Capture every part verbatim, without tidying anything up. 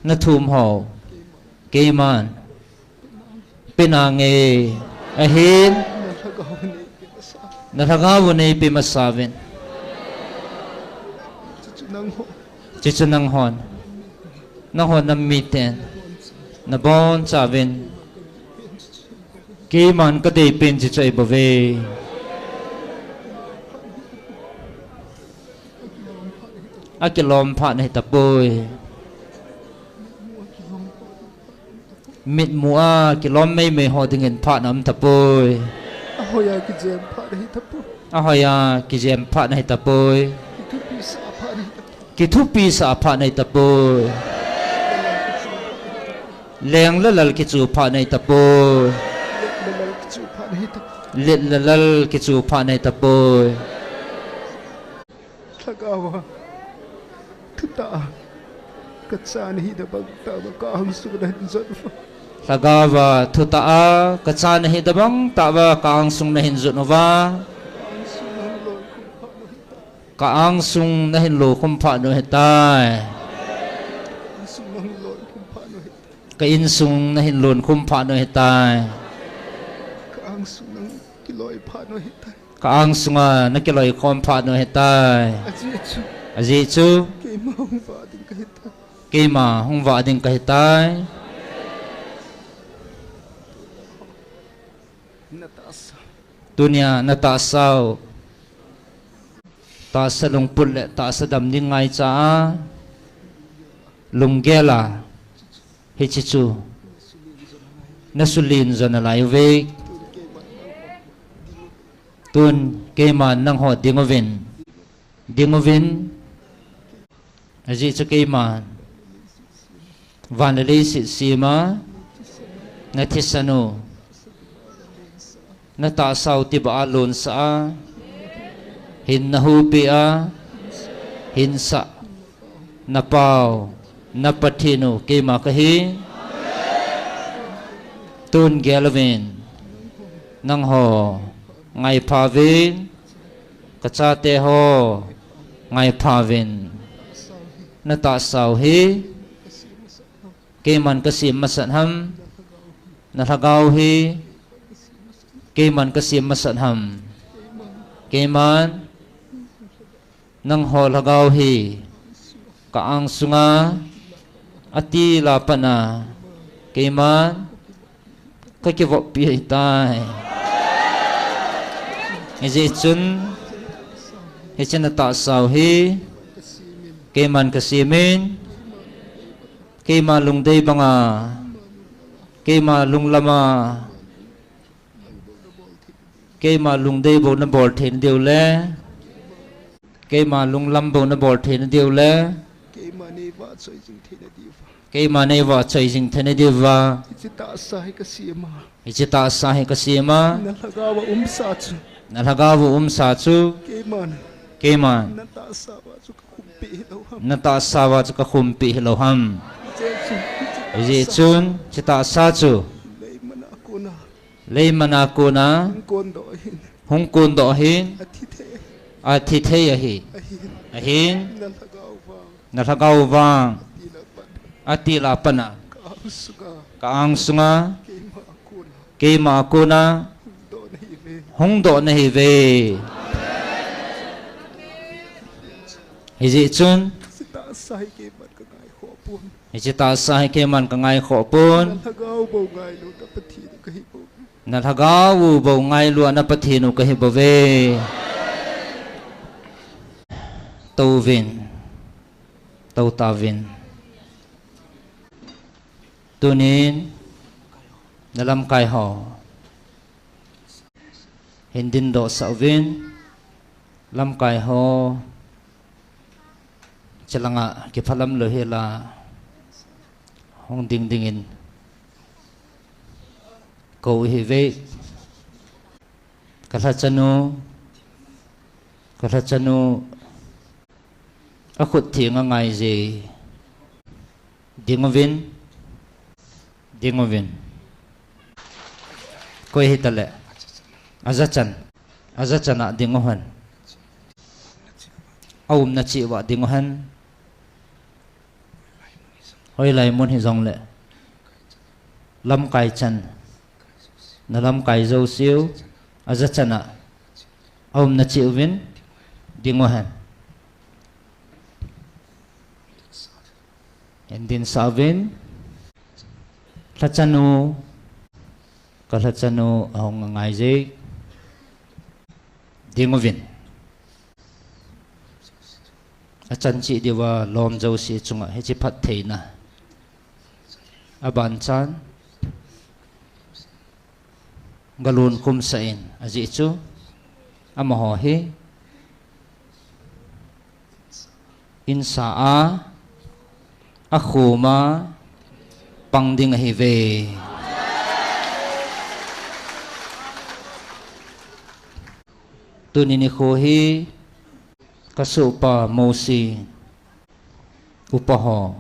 Na thum ho. Keiman. Pe nange. Ahin. Na lhagao u neipe masa uvin. Chuchu nanghon. Nanghon nam miten. Na boncha uvin. Keiman kadeipen chuchu ahibouve. Akilom phat nahi tapoi. Mitmu a kilom meimei ho dingin phat na um tapoi. Ahoiya kijem phat nahi tapoi. Ahoiya kijem phat nahi tapoi. Kithupisah phat nahi tapoi. Kithupisah phat nahi tapoi. Leng le lal kichu phat nahi tapoi. Let le lal kichu phat nahi tapoi. Let le lal kichu phat nahi tapoi. Lhagao a thutah a kacha nahi tobang tah uva ka angsung nahin jot uva. Lhagao a thutah a kacha nahi tobang tah uva ka angsung nahin jot uva. Ka angsung nahin lonkhum phat nahi tai. Ka angsung nahin lonkhum phat nahi tai. Ka insung nahin lonkhum phat nahi tai. Ka insung nahin lonkhum phat nahi tai. Ka angsung nakiloi phat nahi tai. Ka angsunga nakiloi khom phat nahi tai. Ajeh chu. Ajeh chu. Keima hung vah ding kahi tai. Keima hung vah ding kahi tai. Na tahsa. Tunia na tahsa u. Tahsa lungput le tahsa dam ding ngaicha a. Lunggel a. Hiche chu. Na sulin jo nalai uve. Tun keiman nangho ding uvin. Ding uvin. Ajeh chu keiman. Van le leiset sem a. Na thisan u. Na tahsa u tibah a lonsah a. Hinna huhpi a. Hinsah. Na pau. Na Pathen u keima kahi. Tun gel uvin. Nangho. Ngaipha uvin. Ka chate ho. Ngaipha uvin. Na tahsa u hi. Keiman kasem masat ham. Na lhagao hi. Keiman kasem masat ham. Keiman. Nangho lhagao hi. Ka angsunga. Atil a pat a. Keiman. Kakivoppi ahitai. Hijeh chun. Hiche na tahsa u hi. Keiman kasemin. Keima lungdei banga. Keima lunglam a. Keima lungdei bou nabol theina diu le. Keima lunglam bou nabol theina diu le. Keima neivahchoi jing theina diuva. Keima neivahchoi jing theina diuva. Hiche tahsa hi kasem a. Hiche tahsa hi kasem a. Na lhagao a umsa chu. Na lhagao a umsa chu. Keiman. Keiman. Na tahsa uva chu kakhumpeh hilou ham. Na tahsa uva chu kakhumpeh hilou ham. Hijeh chun, hiche tahsa chu. Leiman a kona. Leiman a kona. Hung kondoh ahin. Hung kondoh ahin. Athi thei. Athi thei ahi. Ahin. Ahin. Na lhagao vang. Na lhagao vang. Atil a pat a. Atil a pat a. Ka angsunga. Ka angsunga. Keima a kona. Keima a kona. Hung doh nahi uve. Hung doh nahi uve. Hijeh chun. Hiche tahsa hi keiman ka ngaikhoh pon. Hiche tahsa hi keiman ka ngaikhoh pon. Na lhagao bou ngailu na Pathen u kahi bou. Na lhagao u bou ngailu na Pathen u kahi bouve. Touvin. Tou tauvin. Tunin. Na lamkai ho. Hin dingdoh sah uvin. Lamkai ho. Chelanga kiphalam lou hela. Hung ding dingin. Kou ihiuve. Ka lhachanu. Ka lhachanu. Akhut theng angai je. Ding uvin. Ding uvin. Koi hitale. Ajachan. Ajachan a ding uhen. Aumna cheh uva ding uhen. Hoilai mun hijongle, lamkai chan, na lamkai jouseu, aja chana aumna cheh uvin, ding uhen. Hin dinsah uvin, lhachanu, ka lhachanu ahung angaije, ding uvin. Achan cheh diuva lom jouse chunga hiche phattheina abanchan galunkhumsah in, ajeh chu amaho hi insa a, akhom a pang ding ahiuve. Tuni nikho hi kasohpa Mosi upa ho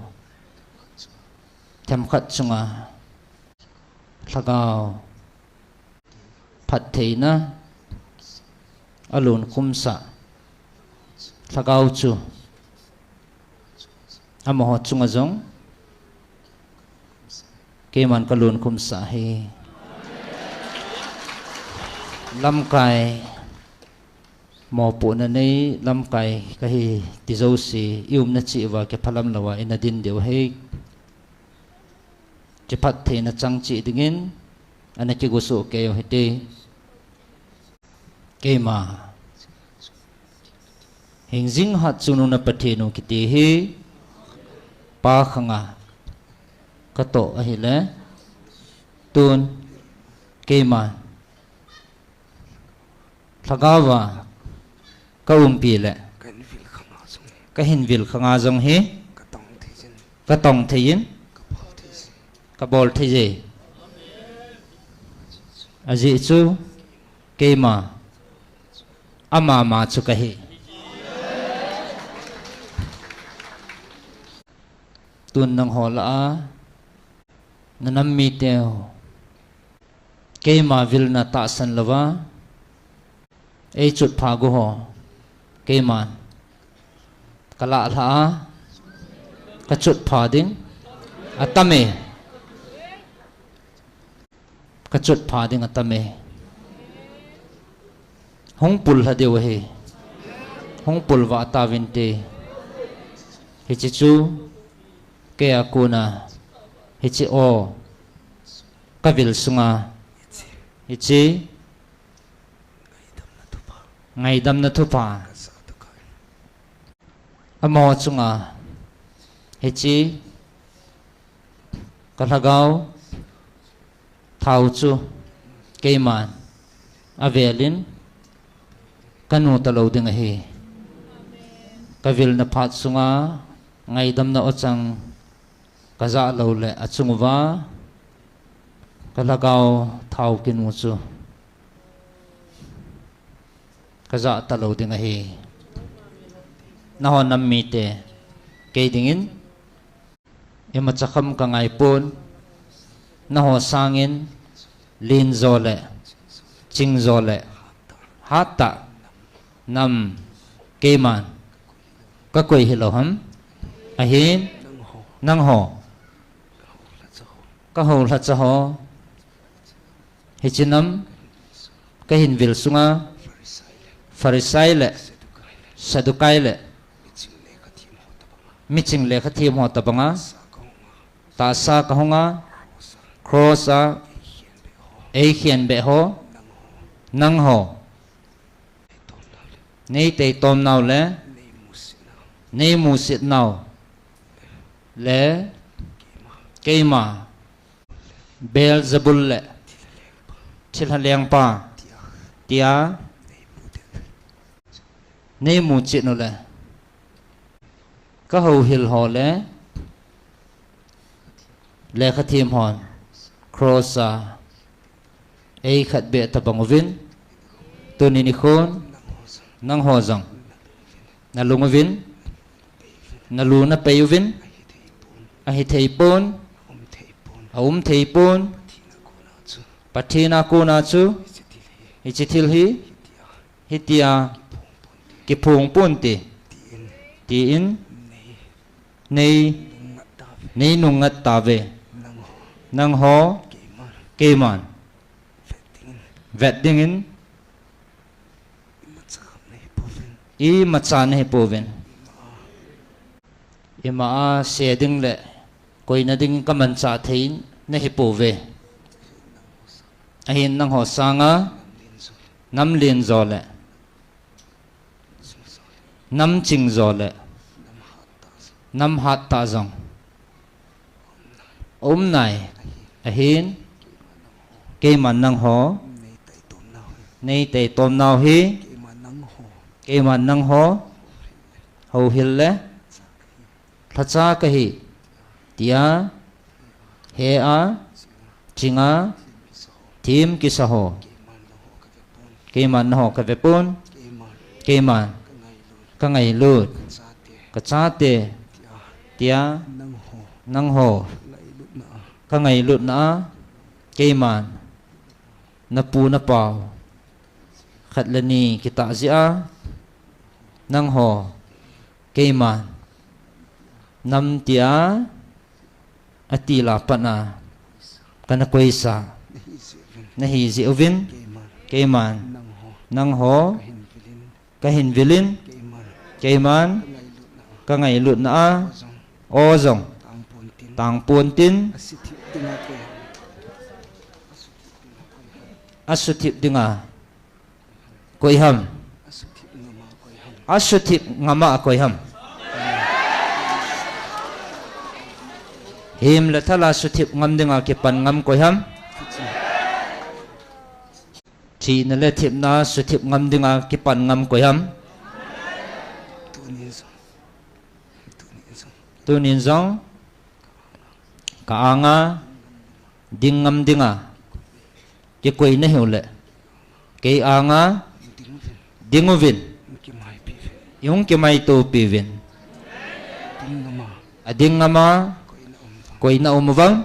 themkhat chunga lhagao phattheina alunkhumsah lhagao chu amaho chunga jong keiman kalunkhumsah ahi. Lamkai mopohna nei, lamkai kahi ti jouse, i umna cheh uva kiphalam louva ina din diu ahi. Kiphattheina chang cheh dingin ana kigosoh keiyu hite. Keima hingjing hatchungnung na Pathen u kiti hi, pa khanga katoh ahile, tun keima lhagaova kaumpi le kahin vil khanga jong hi katong thei in, kabol thei e. Ajeh chu keima amama chu kahi. Tun nangho lah a, na nam miteu, keima vilna tahsan louva eichutpha gu ho keiman kalah lhah a, kachutpha ding atam e. Kachutpha ding atam e. Hung pullha diu ahi. Hung pulvah tauvinte. Hiche chu keia kona hiche o kavil sunga hiche ngaidamna thupha amaho chunga hiche kalhagao thao chu keiman avelin kanu talou ding ahi. Kavilna phat sunga ngaidamna ochang kajah lou le achunguva kalhagao thao kinu chu kajah talou ding ahi. Nangho nam mite, kei dingin imacha kham kangaipon, nangho sangin lenjo le chingjo le hattah nam keiman kakoi hilou ham? Ahin nangho kahoulhacha ho, hiche nam kahin vil sunga Pharisai le Saddukai le miching lekhathem ho tobanga tahsa kahunga, cross a eikhenbeh ho, nangho neiteitomnau le neimusetnau le keima Beelzebul le thilha lengpa tia neimuchet u le kahouhil ho le lekhathem hon cross a eikhatbeh tobang uvin, tuni nikhon nangho jong nalung uvin, nalu napei uvin, ahitheipon, aumtheipon, Pathen a kona chu hiche thil hi hitia kiphong ponte, tin nei Nei nungngat tauve. Nangho. Nangho. Keiman. Keiman. Vet dingin. Vet dingin. Imacha nahi pouvin. Imacha nahi pouvin. Ima a. Ima a se ding le koina ding kamanchah thei nahi pouve. Ahin nangho sanga. Namlen jo. Namlen jo le. Namching jo le. Namhat tah jong. Aum nai. Ahin. Keiman nangho. Nei taitom nau hi. Keiman nangho. Houhil le. Lhacha kahi. Tia. He a. Ching a. Thim kisa ho. Keiman nangho kave pon. Keiman. Kangailut. Kachate. Tia. Nangho. Kangailutna a. Keiman. Napu napau. Khat le ni kitah jeh a. Nangho. Keiman. Nam tia. Atil a pat a. Kana koisa. Nahi jeh uvin. Keiman. Nangho. Kahin vilin. Keiman. Kangailutna a. O jong. Tang pontin. Asuthip dinga. Koi ham. Asuthip ngam a koi ham. Him le thal a suthip ngam dinga kipan ngam koi ham. Thina le thepna suthip ngam dinga kipan ngam koi ham. Tunin jong. Ka anga. Ding ngam dinga. Kikoi nahiu le. Kei anga. Ding uvin. Ihung kimaitopi uvin. Ading ngam a. Koina um uvang.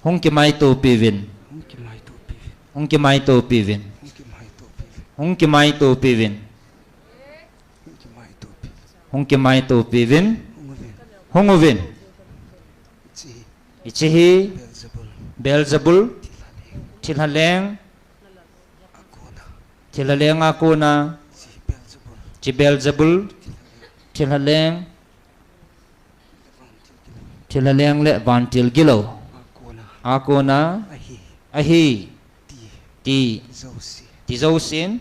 Hung kimaitopi uvin. Hung kimaitopi uvin. Hung kimaitopi uvin. Hung kimaitopi uvin. Hung uvin. Hiche hi. Beelzebul. Thilha leng. Thilha leng a kona. Hiche Beelzebul. Thilha leng. Thilha leng le vantil gilou. A kona. Ahi. Ti. Ti jousen.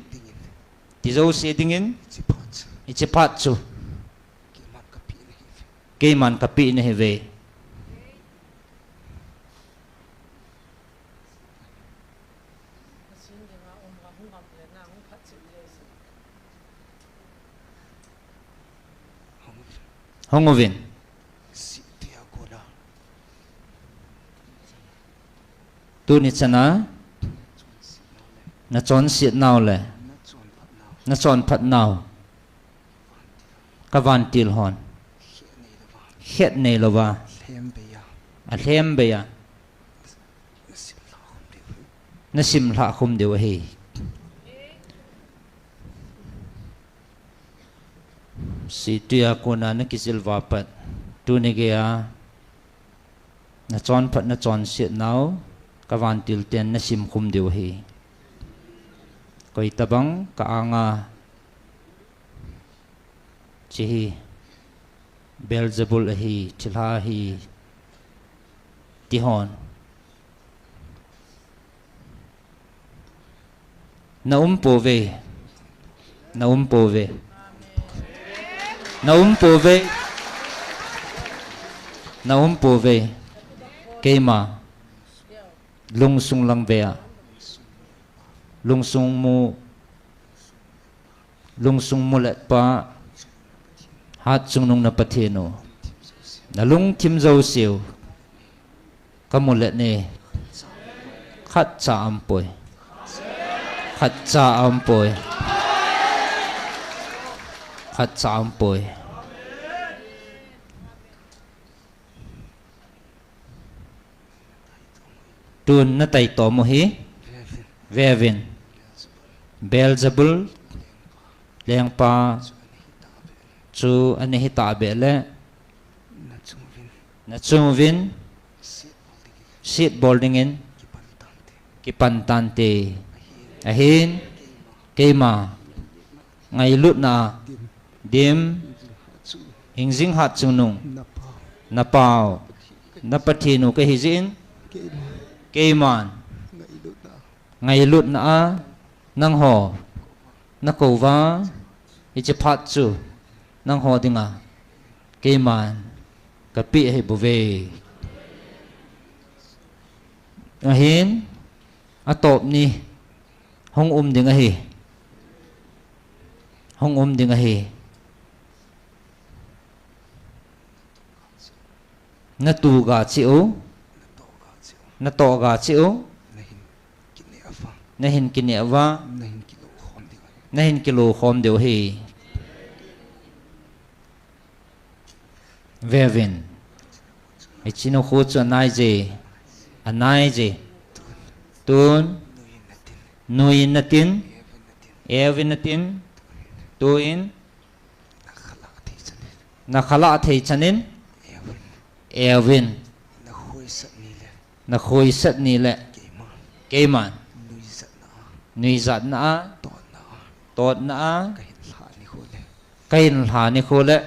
Ti jouse dingin. Hiche phat chu. Keiman kapeh nahiuve. Hung uvin. Tuni chana. Nachonset nau le. Nachonphat nau. Ka vantil hon. Khet neilouva. Alhem bei a. Nasim lhah khum diu ahi. Situi a kona nakijil uva pat. Tuni geiya. Nachonphat nachonset nau. Ka vantil ten nasim khum diu ahi. Koi tabang ka anga. Hiche hi Beelzebul ahi, thilha ahi, ti hon. Na um pouve. Na um pouve. Na um pouve. Na um pouve. Keima. Lungsung lang ve a. Lungsung mu. Lungsung mulet pa, hatchungnung na Pathen u. Na lungthim jouseu. Ka mulet ne. Khatcha aumpoi. Khatcha aumpoi. Khatcha aumpoi. Tun na taitom u hi. Vevin. Beelzebul. Lengpa. Chu ana hita be le. Nachung uvin, seat bol dingin, kipan tante. Ahin, keima, ngailutna, dim, hingjing hat chungnung, napau, na Pathen u kahi jeh in, keiman, ngailutna a, nangho, nakou uva, hiche phat chu, nangho dinga, keiman, kapeh ahi bouve. Ahin, atop ni, hung um ding ahi. Hung um ding ahi. Natoh ga cheh u. Natoh ga cheh u. Nahin kineh uva. Nahin kilou khom diu ahi. Veuvin. Hiche nikho chu anaije. Anaije. Tun. Nuiyin natin. Euvin natin. Tuin. Nakhalah thei chanin. Euvin. Nakhoisat ni le. Keiman. Nuijatna a. Totna a. Kahin lha nikho le.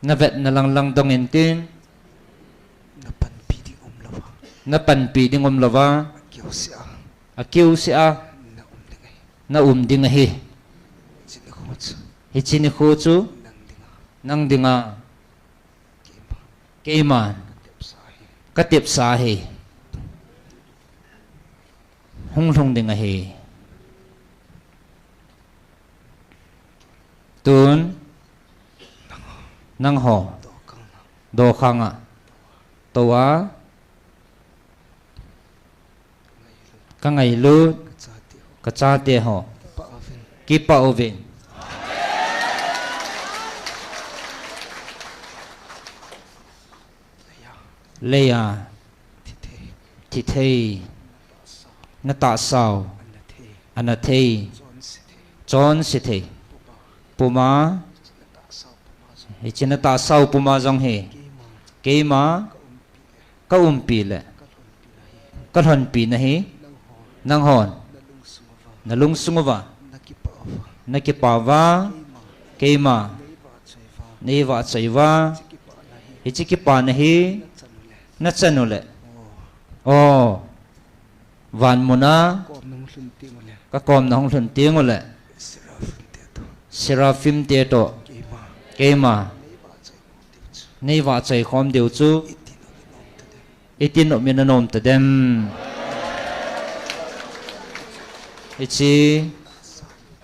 Navetna langlang dong intin. Napanpi ding umlouva. Akiuseh a. Naum ding ahi. Hiche nikho chu. Nang dinga. Keiman. Katepsa ahi. Hung lhung ding ahi. Tun. Nangho. Dokhanga. Tou a. Kangailut. Kachate ho. Kipah uvin. Leiya. Thithei. Natahsau. Anathei. Chonse thei. Puma. Hiche natahsau puma jong hi. Keima. Kaumpi le. Kalhonpi nahi. Nanghon. Nalungsung uva. Nakipah uva. Keima. Neivahchoi uva. Hiche kipana hi. Nachan ule. O. Van muna. Kakomna hung lhun teng ule. Seraphim te toh. Keima. Neivahchoi khom diu chu. Iti nopmin anom tadem. Hiche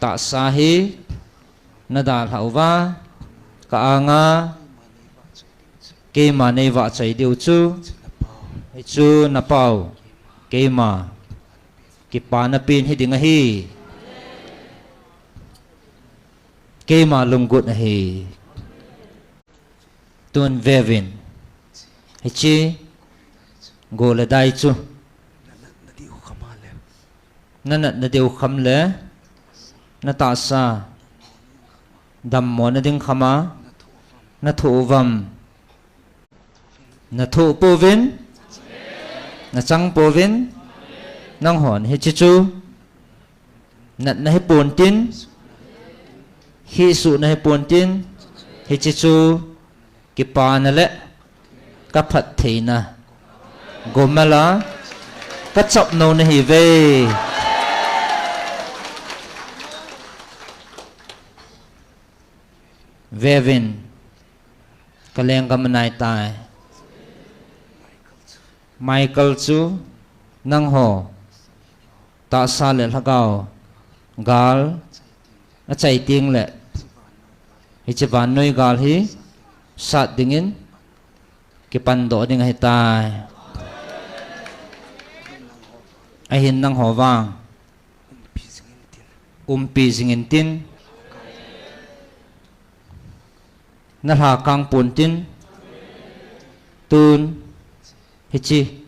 tahsa hi nadalhah uva, ka anga keima neivahchoi diu chu, hichu napau, keima kipana pen hiding ahi. Keima lunggut ahi. Tun veuvin. Hiche go le dai chu. Nanatna diu kham le. Natahsa. Dammona ding khama. Nathoh uvam. Nathoh pouvin. Nachang pouvin. Nanghon hiche chu. Natna hipontin, hisuhna hipontin, hiche chu kipana le kaphattheina gomala kachapnou nahiuve. Veuvin, kalenggam anaitai. Michael chu nangho tahsa le lhagao gal achai tengle hiche vannoi gal hi sat dingin kipandoh ding ahitai. Ahin nangho vang umpi jing intin, nalhakang pontin, tun hiche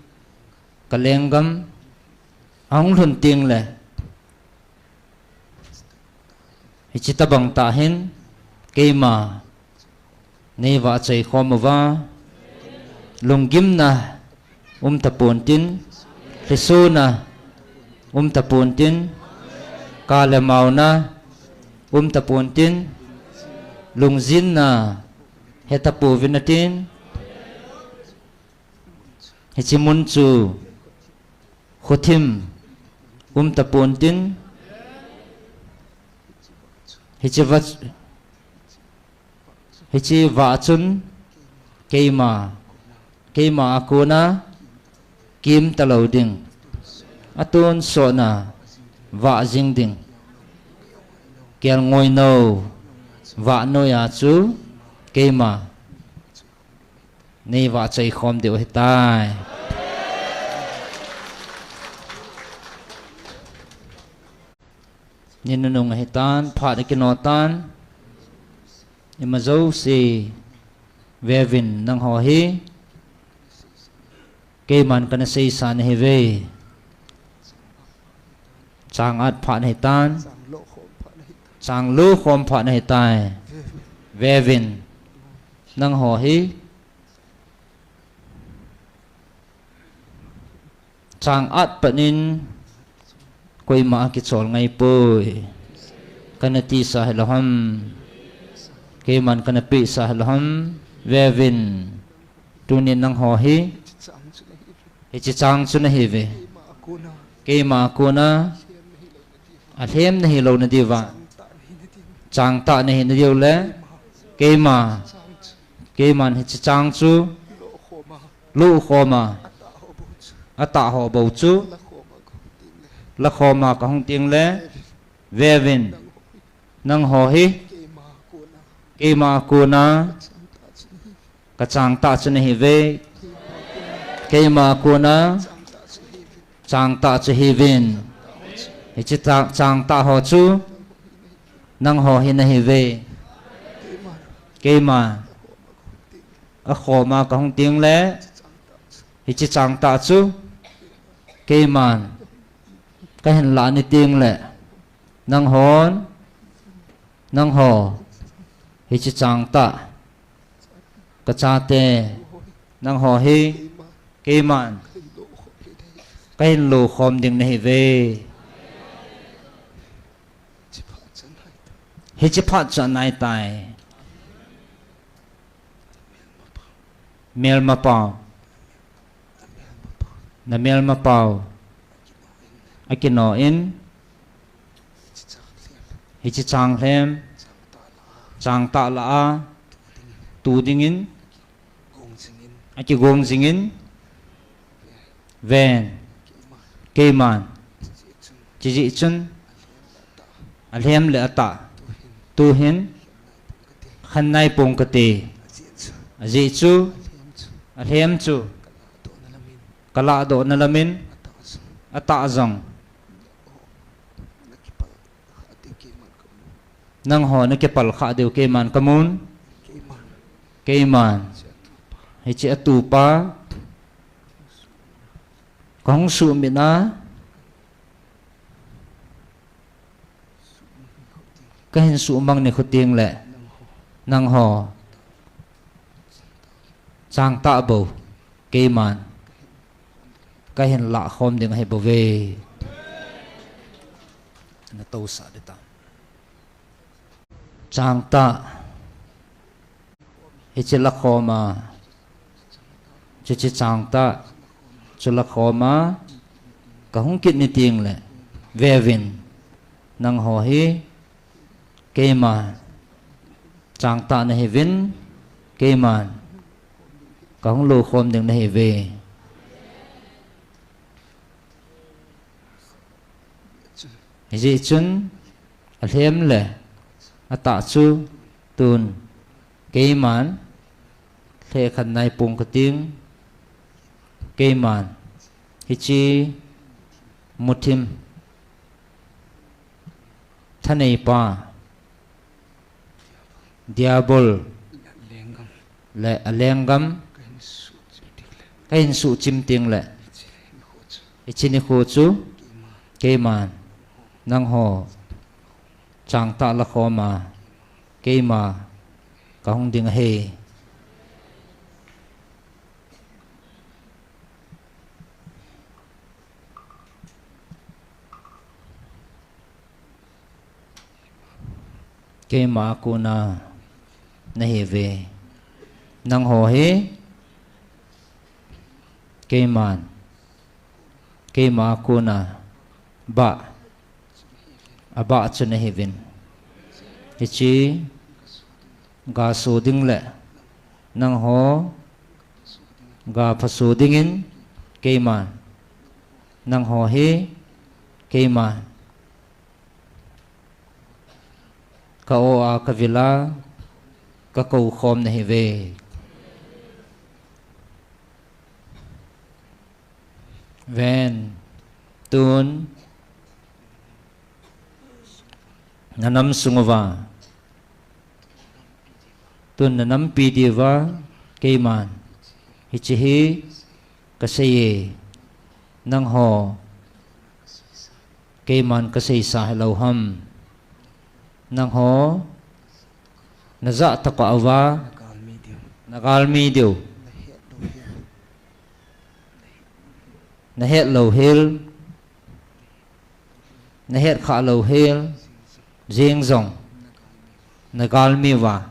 kalenggam ahung lhun tengle hiche tobang tah hin keima Nei vahchoi khom uva, lunggimna um tapon tin, lhisona um tapon tin, ka le mauna um tapon tin, lungjinna he tapouvin atin, hiche mun chu khothim um tapon tin, hiche va, hiche vah chun keima, keima a kona kim talou ding, atonsotna vah jing ding, kelngoi nou vah noiya chu keima nei vahchoi khom diu ahitai. Ni nunung ahitan, phat akino tan, ima jouse veuvin, nangho hi keiman kana seisa nahiuve. Chang at phat nahitan, chang lo khom phat nahitai. Veuvin, nangho hi chang at pat in koima akichol ngaipoi. Kana tisa hilou ham, keiman kana pehsa hilou ham. Veuvin, tunin nangho hi hiche chang chu nahiuve. Keima a kona alhem nahilou nadiuva, changtah nahi nadiu le, keima, keiman hiche chang chu lo khoma, atah ho bou chu la khoma kahung tengle, veuvin, nangho hi keima a kona kachangtah chu nahiuve. Keima a kona changtah chu hiuvin, hiche chang, changtah ho chu nangho hi nahiuve. Keima akhoma kahung tengle, hiche changtah chu keiman kahin lah ni tengle, nanghon, nangho hiche changtah, kachate, nangho hi keiman kahin lo khom ding nahiuve. Hiche phat chu anaitai. Melmapao, namelmapao akino in, hiche changlhem changtah lah a tu dingin akigong jingin, ven, keiman chujeh chun alhem le atah tuhin khen naipong kate. Ajeh chu alhem chu kalahdohna lamin, atah jong nangho nakipal khah diu keiman kamun. Keiman hiche atupa kahung suhmit a, kahin suhmang nikho tengle, nangho changtah bou keiman kahin lah khom ding ahibouve. Natousah ding ta. Changtah hiche lakhoma, chuche changtah chu lakhoma kahung kit ni tengle, veuvin, nangho hi keima changtah nahiuvin, keiman kahung lo khom ding nahiuve. Hijeh chun alhem le atah chu tun keiman lhekhen naipong kating, keiman hiche muthim thaneipa Diabol le alenggam kahin suhchim tengle, hiche nikho chu keiman nangho changtah lakhoma keima kahung ding ahi. Keima a kona nahiuve. Nangho hi keiman, keima a kona bah, abah chu nahiuvin. Hiche gaso ding le nangho gaphaso dingin keiman, nangho hi keiman ka-o a kavil a kakou khom nahiuve. Ven, tun nanam sung uva, tun nanampi diuva keiman hiche hi kaseiye. Nangho keiman kaseisa hilou ham? Nangho najah tokah uva nagalmi diu, nahet louhel, nahetkhah louhel jeng jong nagalmi uva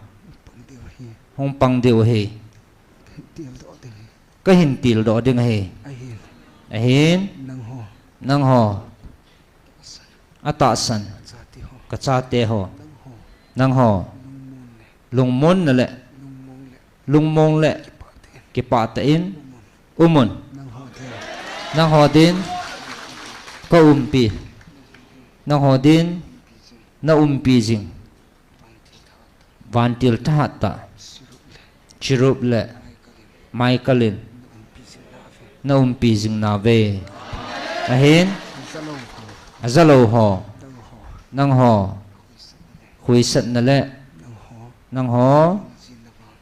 hung pang diu ahi. Kahin tildoh ding ahi. Ahin, nangho atahsan kachateho, nangho lungmonna le lungmong le kipah tah in umun. Nangho din kaumpi, nangho din naumpi jing vantil thahat tah Cherub le Michael in naumpi jing nauve. Ahin, ajalou ho, nangho huisatna le nangho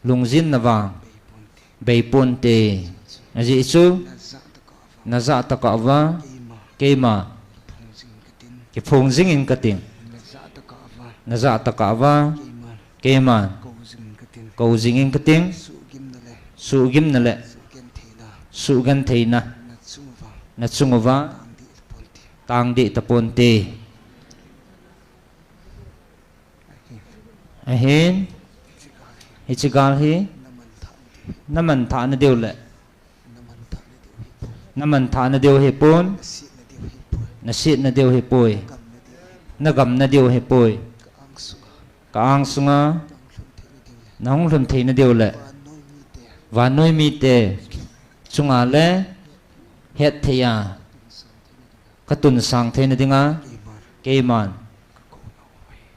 lungjinna vang beiponte. Ajeh chu najah tokah uva keima kiphong jingin kating. Najah tokah uva keiman kou jingin kating. Suhgimna le suhgentheina nachung uva tangdeh taponte. Ahin, hiche gal hi namanthahna diu le namanthahna diu hipon, nasetna diu hipoi, nagamna diu hipoi. Ka-ang sunga nahung lhun theina diu le vannoi mite chunga le hetthei a katunsang theina dinga keiman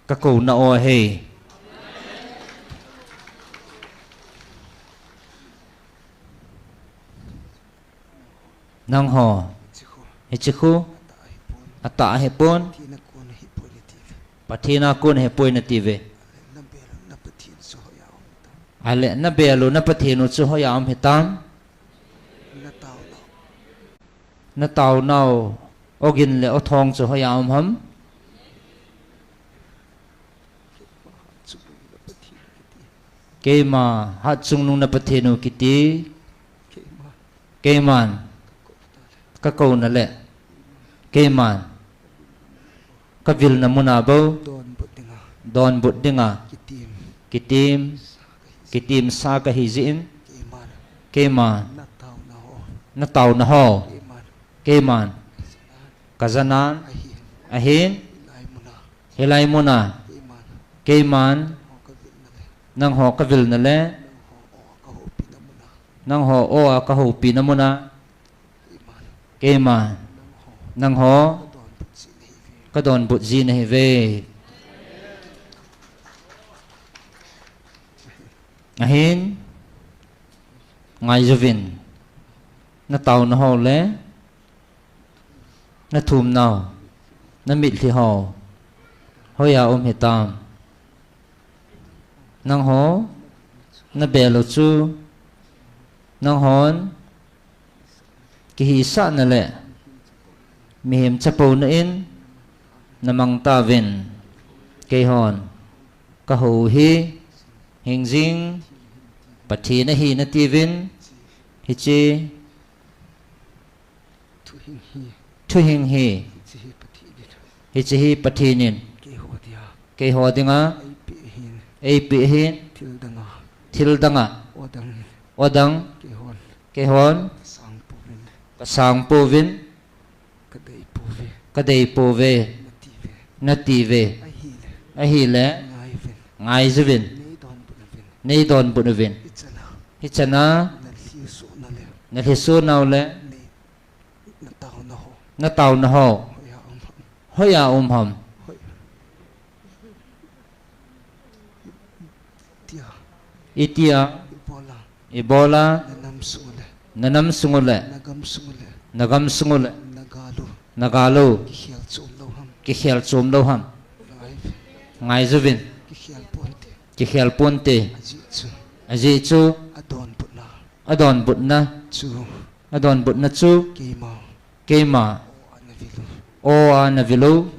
kakouna ahi. Nangho, hiche khu atah ahipon, Pathen a kon ahipoi natiuve. Ale nabel u na Pathen u chu hoiya um hitam? Nataonau Ogin le Othong chu hoiya um ham? Keima hatchungnung na Pathen u kiti. Keiman kakouna le keiman kavilna muna bou donbut dinga kitim, kitimsa kahi jeh in keiman nataona ho keiman kajanan ahin, hilai muna keiman nangho kavilna le nangho o a kahoupina muna keiman nangho kadonbut ji nahiuve. Ahin, ngaijuvin, nataona ho le nathumnau, namitlhi ho hoiya um hitam? Nangho nabel u chu nanghon kihisahna le mihem chapouna in namang tauvin, keihon kahou hi hingjing Pathen ahi natiuvin, hiche thuhing hi, hiche hi Pathen in keiho dinga eipeh hin, thil danga, thil danga, odang, odang, keihon, keihon, kasang pouvin, kasang pouvin, kadei pouve, kadei pouve, natiuve, natiuve. Ahile, ahile, ngaiyuvin, ngaiyuvin, neidonbut uvin, neidonbut uvin. Hichana, hichana, nalhiso naule, nalhiso naule, nei, nataona ho, nataona ho, hoiya um ham, hoiya um ham. Hoi. Tia. Itia. Ibola. Ibola. Nanam sungule. Nanam sungule. Nagam sungule. Nagam sungule. Nagalu. Nagalu. Kikhel chom lou ham. Kikhel chom lou ham. Ngai. Ngaiyuvin. Kikhel ponte. Kikhel ponte. Ajeh chu. Ajeh chu. Adonbutna. Adonbutna. Chu. Adonbutna chu. Keima. Keima. O a navil u. O a navil u.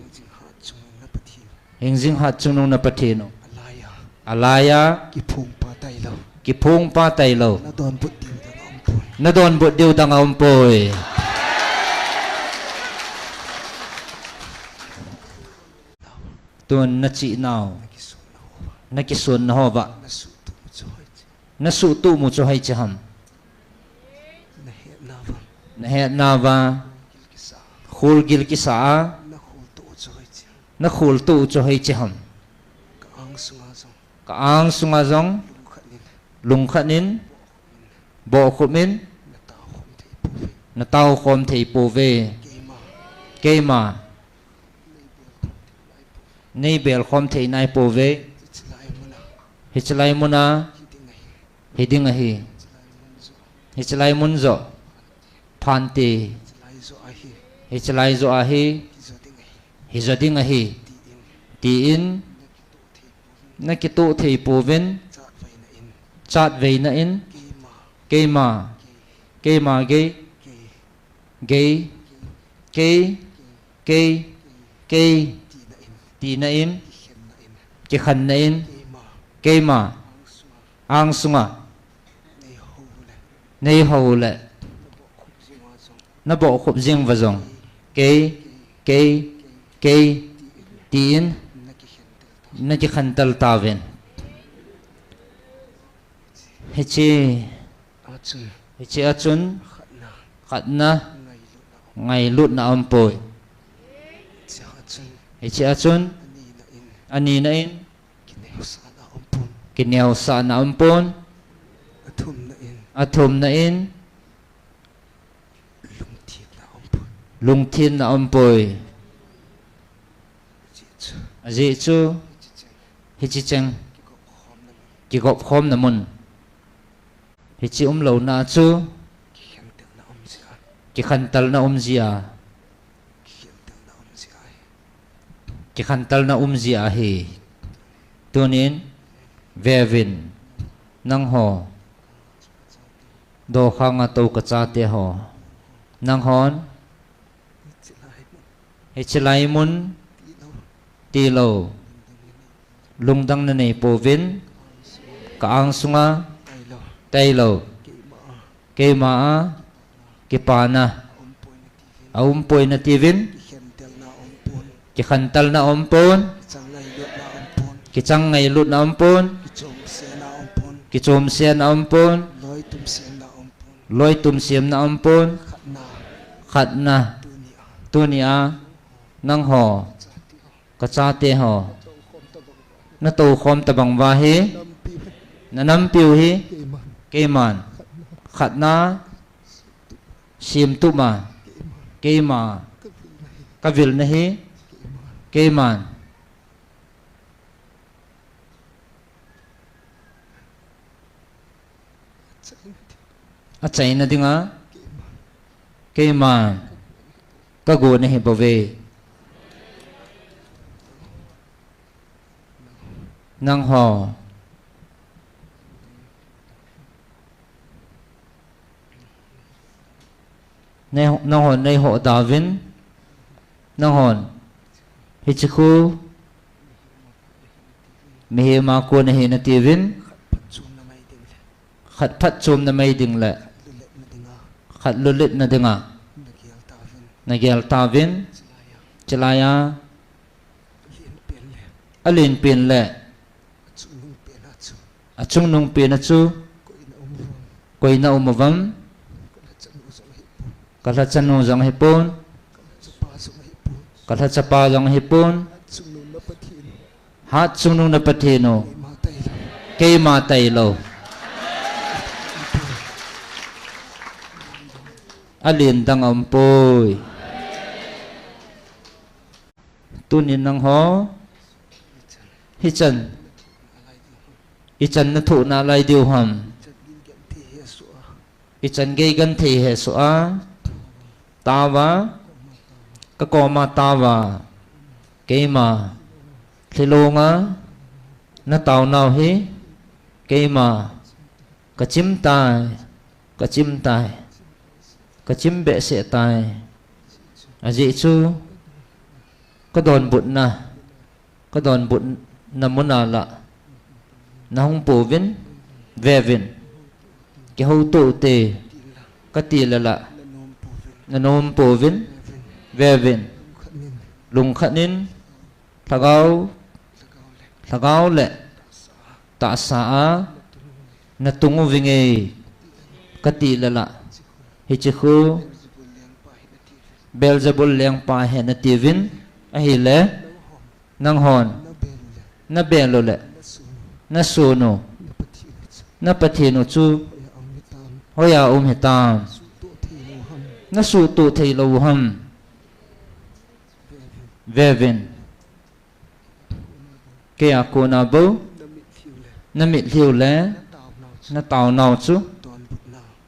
Hingjing hatchungnung na Pathen u. Hingjing hatchungnung na Pathen u. Alaiya. Alaiya. Kiphong pa tailou. Kiphong pa tailou. Nadonbut diu dang aumpoi. Nadonbut diu dang aumpoi. Tun nachihnau. Nakisunnau hova. Nakisunnau hova. Nasuhtup u chu hoiche. Nasuhtup u chu hoiche ham. Nahetnauva. Nahetnauva. Khulgil kisa. Khulgil kisa a. Nakhultup u chu hoiche. Nakhultup u chu hoiche ham. Ka angsunga jong. Ka angsunga jong. Lungkhat in. Lungkhat in. Bohkhum in. Bohkhum in. Nataokhom thei pouve. Nataokhom thei pouve. Keima. Keima. Neibelkhom thei nai pouve. Hichelai muna. Hichelai muna. Hiding ahi. Hiding ahi. Hichelai mun joh. Phante. Hichelai joh ahi. Hichelai joh ahi. Hijo ding ahi. Hijo ding ahi. Tin. Tin. Nakitoh thei pouvin. Chatveina in. Chatveina in. Keima. Keima. Keima gei. Gei. Gei. Kei. Kei. Kei. Tina in. Tina in. Kikhenna in. Kikhenna in. Keima. Keima. Angsunga. Angsunga. Nei hou le. Nei hou le. Nabohkhup jing uva jong. Kei. Kei. Kei. Tin. Nakikhentel tauvin. Hiche. Achun. Hiche achun. Khatna. Khatna. Ngailutna. Ngailutna aumpoi. Hiche achun. Hiche achun. Anina in. Anina in. Kineosahna aumpon. Kineosahna aumpon. Athumna in. Athumna in. Lungthinna aumpoi. Lungthinna aumpoi. Ajeh chu. Ajeh chu. Hiche cheng. Hiche cheng. Kigopkhomna mun. Kigopkhomna mun. Hiche umlouna chu. Kikhentelna um jia. Kikhentelna um jia. Kikhentelna um jia ahi. Kikhentelna um jia ahi. Tunin, veuvin, nangho. Dokhanga tou kachate ho. Nanghon. Hiche lai mun. Tilou. Lungdang nanei pouvin. Ka angsunga. Tailou. Keima a. Kipana. Aumpoi natiuvin. Kikhentelna aumpon. Kichang ngailutna aumpon. Kichang ngailutna aumpon. Kichomsena aumpon. Kichomsena aumpon. Loitumsena aumpon. Loitumsena aumpon. Khatna. Khatna. Tunia. Tunia. Nangho. Kachate ho. Natoukhom tabang uva hi. Nanampiu hi. Keiman. Khatna. Semtup ma. Keima. Kavilna hi. Keiman. Achaina dinga. Keiman. Kagon ahi bouve. Nangho. Nei, nanghon neiho dauvin. Nanghon. Hiche khu. Mihem a kon ahi natiuvin. Khat phatchomna mai ding le. Khat lulhitna dinga. Nagel tauvin. Chulaiya. Alenpen le. Achungnung pena chu koina um uvam. Kalhachanu jong ahipon. Kalhachapa jong ahipon. Hatchungnung na Pathen u. Keima tailou. Alen dang aumpoi. Tunin nangho hichan ichan nathoh nalai diu ham? Ichan gei genthei hesoh a, taova, kakoma taova, keima lhilonga nataonau hi, keima kachim tai, kachim tai, kachim behseh tai. Ajeh chu kadonbutna, kadonbutna muna lah nahung pouvin, veuvin. Kihoutoh ute, katile lah nanom pouvin, veuvin. Lungkhat in, lhagao, lhagao le tahsa a natung uvinge, katile lah hiche khu Beelzebul lengpa ahi natiuvin, ahile nanghon nabel u le nason u, na Pathen u chu hoiya um hitam? Nasuhtoh theilou u ham? Veuvin. Keia kona bou namitlhiu le nataonau chu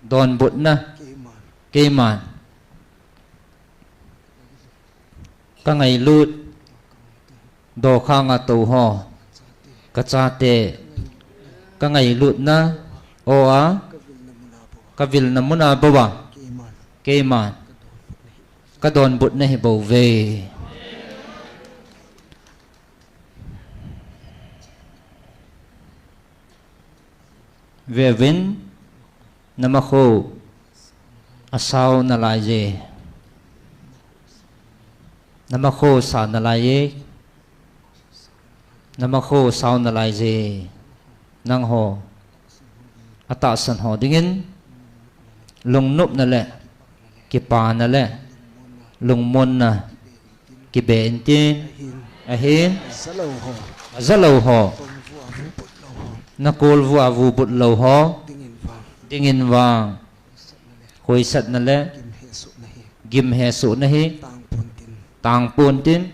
donbutna, keiman kangailut, dokhanga tou ho, kachate, kangailutna aw a, kavilna muna bouva keiman kadonbutna hibouve. Veuvin, namakho asao nalaije. Namakho sao nalaije. Namakho sao nalaije. Nangho atahsan ho dingin lungnopna le kipana le lungmonna kibe intin, ahin ajalou ho, nakolvua vubut lou ho dingin vang khoisatna le gimhesohna hi tangpontin,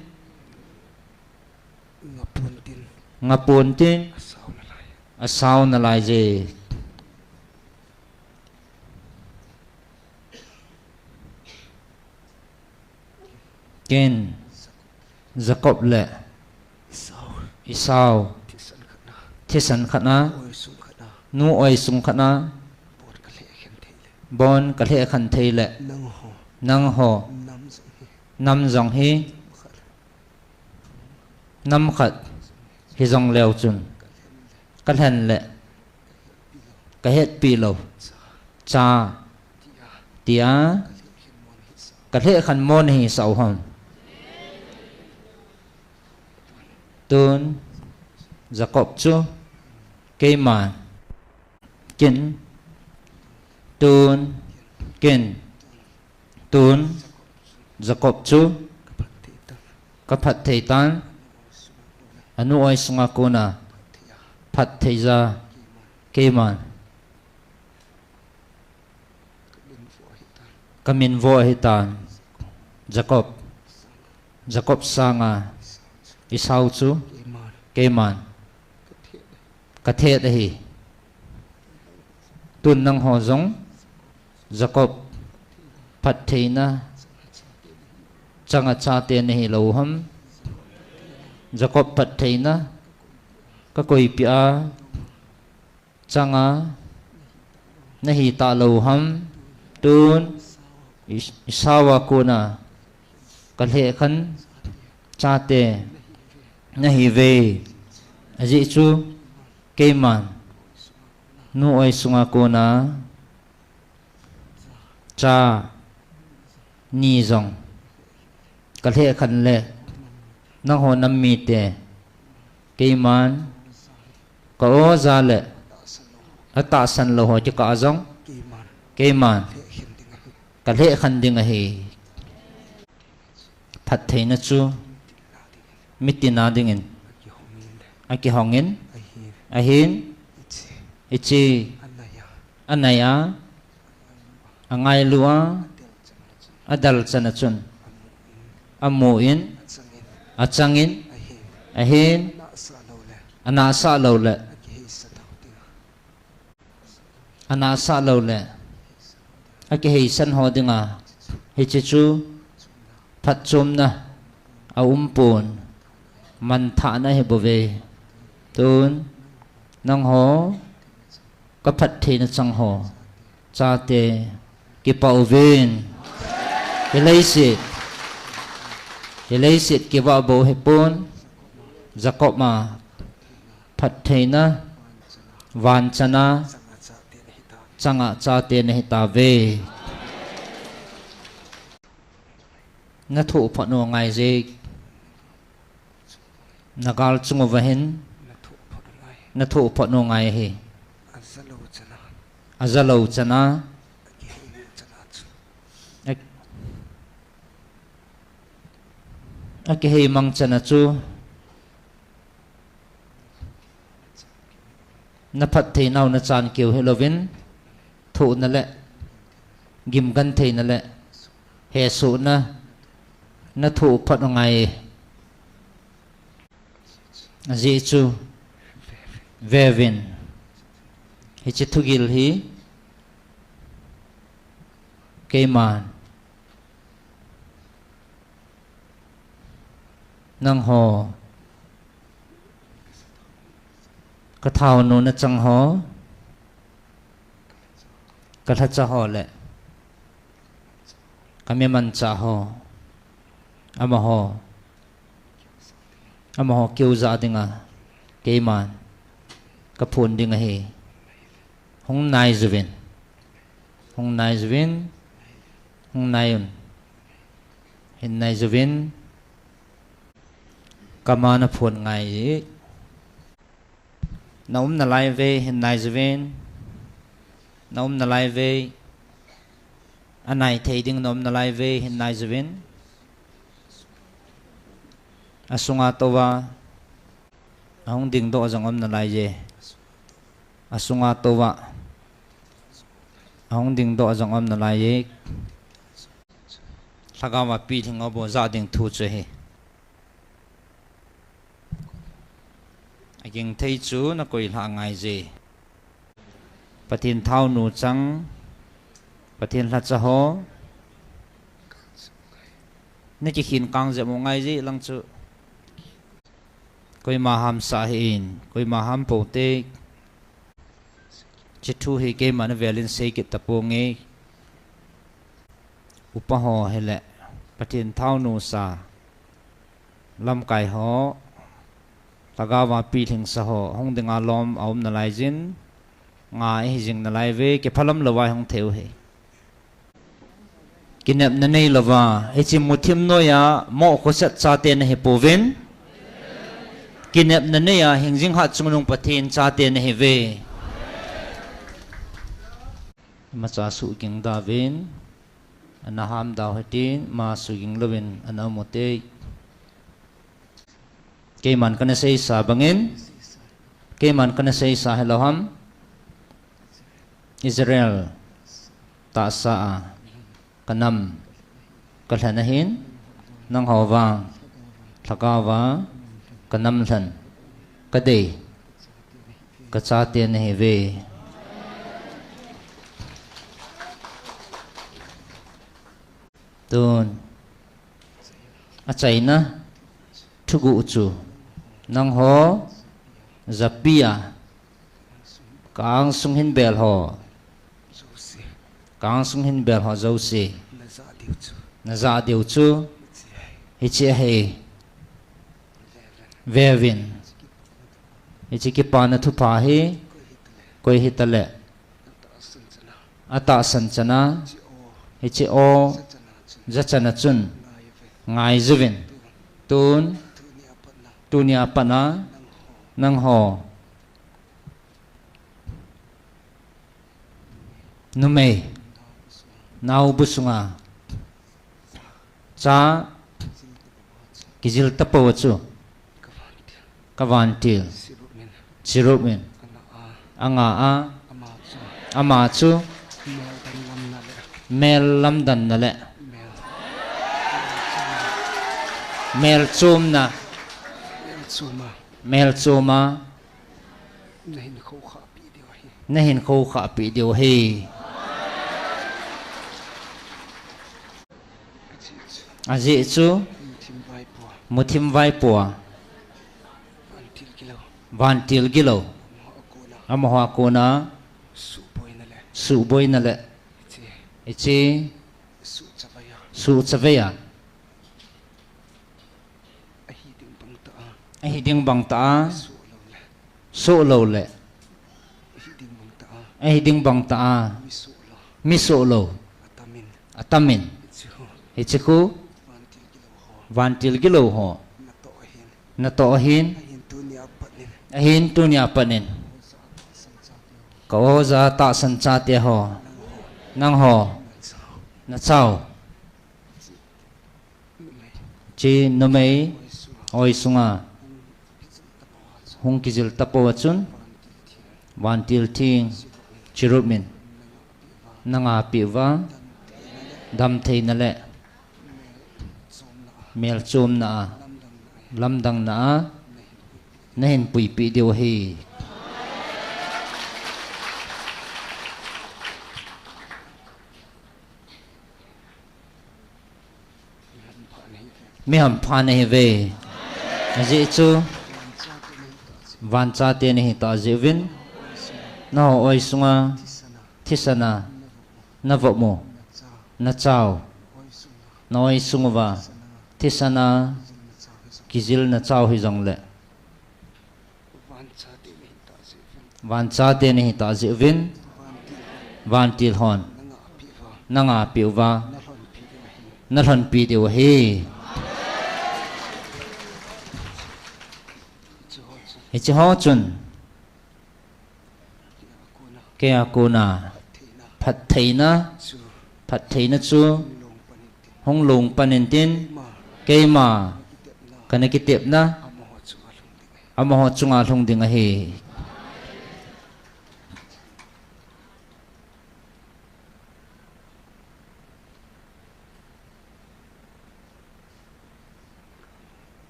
ngapontin, asao nalaije. Ken, Jacob le Esau thisan khatna, nu oisung khatna, bon kalhehkhen theile nangho nam jong hi nam khat hijongleu chun kalhen le kahetpi lou cha tia kalhehkhen mo nahisah u ham? Tun Jacob chu keiman ken, tun ken, tun Jacob chu kaphatthei tan, anu oisunga kona phattheija keiman kaminvo ahitan. Jacob, Jacob sanga Esau chu keiman kathet ahi. Tun nangho jong Jacob phattheina changa chate nahilou ham? Jacob phattheina kakoipeh a changa nahitahlou ham? Tun Esau a kona kalhehkhen chate nahiuve. Ajeh chu keiman nu oisunga kona cha ni jong kalhehkhen le nangho nam mite keiman ka-o ja le atahsan lou ho kikah a jong keiman kalheh khen ding ahi. Phattheina chu mitin a dingin akihongin, ahin, hiche anai a, angailu a, adalchan a chun amun, achangin, ahin, anahsah lou le anahsah lou le akiheisan ho dinga hiche chu phatchomna aumpon, manthahna ahibouve. Tun nangho kaphattheina chang ho chate kipah uvin. Hileiset, hileiset kivah bou hipon, Jacob a phattheina, vanchana changa chate nahitauve. Nathoh phot u angaije. Nagal chung uva hin nathoh phot u angai ahi. Ajalou chana akihei mang chana chu naphattheinau nachan keu hilouvin, thohna le gimgentheina le hesohna nathoh phot u angai. Ajeh chu veuvin, hiche thugil hi keiman nangho, kathaonu nachang ho, kalhacha ho le kamimanchah ho, amaho, amaho keu jah dinga keiman kaphon ding ahi. Hung naijuvin, hung naijuvin, hung naijun, hin naijuvin, kama naphon ngai. Naum nalai uve, hin naijuvin. Naum nalai uve. Anai thei ding naum nalai uve, hin naijuvin. Asunga touva ahung dingdoh jong um nalaije. Asunga touva ahung dingdoh jong um nalaije. Lhagaova pilhing ho bou jah ding thu chu ahi. Agingthei chu nakoilhah ngaije. Pathen thaonu chang, Pathen lhacha ho nakikhin kang jep u ngaije lang chu. Koima hamsah hih in, koima ham poute. Hiche thu hi keiman avelin sei kit taponge. Upa ho hile Pathen thaonu sa, lamkai ho, lhagaova pilhingsa ho hung dinga lom aum nalaijin, ngai hijing nalai uve, kiphalam louva hung thei u ahi. Kinepna neilouva hiche muthim noiya moh khosat chate nahipouvin, kinepna neiya hingjing hatchungnung Pathen chate nahiuve. Imacha suhging dauvin, ana ham dau hitin, ima suhging louvin ana um ute. Keiman kana seisa bangin, keiman kana seisa hilou ham, Israel tahsa a kanam kalhen ahin, nangho vang lhagaova kanam lhen kadei kachate nahiuve. Tun achaina thuguh chu nangho japia kaangsung hin bel ho, kaangsung hin bel ho jouse najah diu chu hiche ahi. Veuvin, hiche kipana thupha hi koi hitale atahsan chana hiche o jachana chun ngaijuvin, tun tunia patna nangho Numei. Nao bu sunga. Cha. Kijil tapou chu. Ka vantil. Chirup in. Anga a. Ama chu. Mel lamdanna le. Mel chomna. Mel choma. Nahin khoukhah pi diu ahi. Ajeh chu. Muthim vaipua. Vantil gilou. Amaho a kona. Suhboina le. Hiche. Suhchaveiya. Ahi ding bang tah a. Soh lou le. Ahi ding bang tah a. Mi soh lou. Atamin. Hiche khu. Vantil gilou ho. Natoh ahin. Ahin tunia pat in. Ka oja tahsan chate ho. Nangho. Nachao. Hiche numei. Oi sunga. Hung kijil tapou a chun. Vantil theng. Chirup in. Nanga peh uva. Damtheina le. Mel chomna a. Lamdangna a. Nahin puipeh diu ahi. Mi hampha nahiuve. Ajeh chu. Vanchate nahi tah jeh uvin. Nangho oi sunga. Thisana. Navop u. Nachao. Na oi sung uva. Thisana. Kijil nachao hijongle. Vanchate nahi tah jeh uvin. Vantil hon. Nanga peh uva. Nalhonpi diu ahi. Hiche ho chun. Keia kona. Phattheina. Phattheina chu. Hung longpan intin. Keima. Kana kitepna. Amaho chunga lhung ding ahi.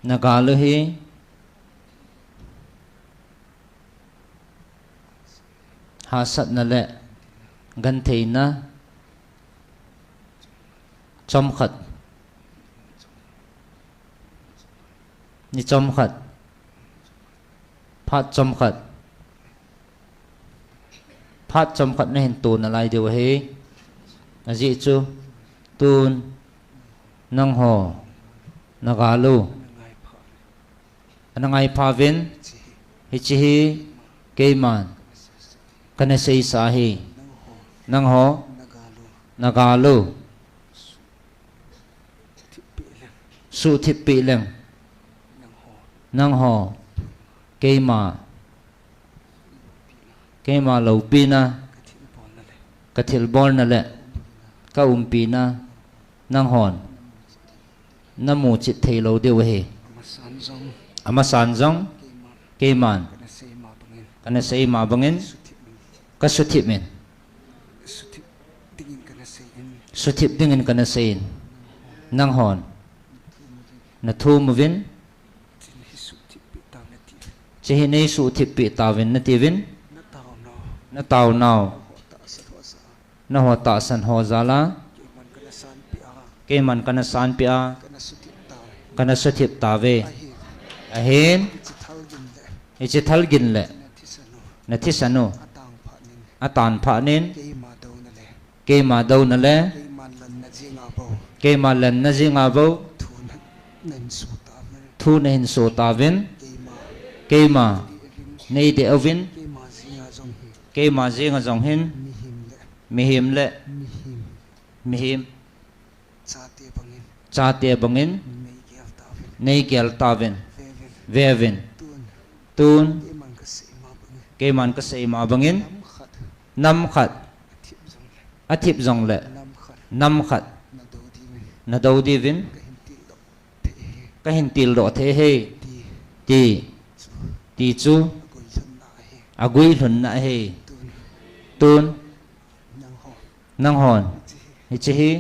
Nagal u hi. Hahsatna le. Gentheina. Chomkhat. Ni chomkhat. Phat chomkhat. Phat chomkhat nahin to nalai diu ahi. Ajeh chu. Tun. Nangho. Nagal u. Ana ngaipha uvin. Hiche hi. Keiman. Kana seisa ahi. Nangho. Nagal u. Suhthip peh leng. Nangho. Keima. Keima loupina. Kathilbolna le. Kaumpina. Nanghon. Namuchit theilou diu ahi. Amasan jong. Keiman. Kana sei ma bangin. Kasuthip in. Suthip dingin kana sei in. Nanghon. Nathum uvin. Hiche hi neisuhthip peh tauvin natiuvin. Nataonau. Naho tahsan ho jal a. Keiman kana sanpeh a. Kana suthip tauve. Ahin. Hiche thalgin le. Nathisan u. Atan phatnin. Keima douna le. Keima lenna jinga bou. Thu nahin so tauvin. Keima. Neidei uvin. Keima jenga jong hin. Mihem le. Mihem. Chate bangin. Neigel tauvin. Veuvin. Tun. Keiman kasei ma bangin, nam khat athip jongle, nam khat nadou diuvin kahin tildoh thei ahi, ti, ti chu aguilhunna ahi. Tun nanghon hiche hi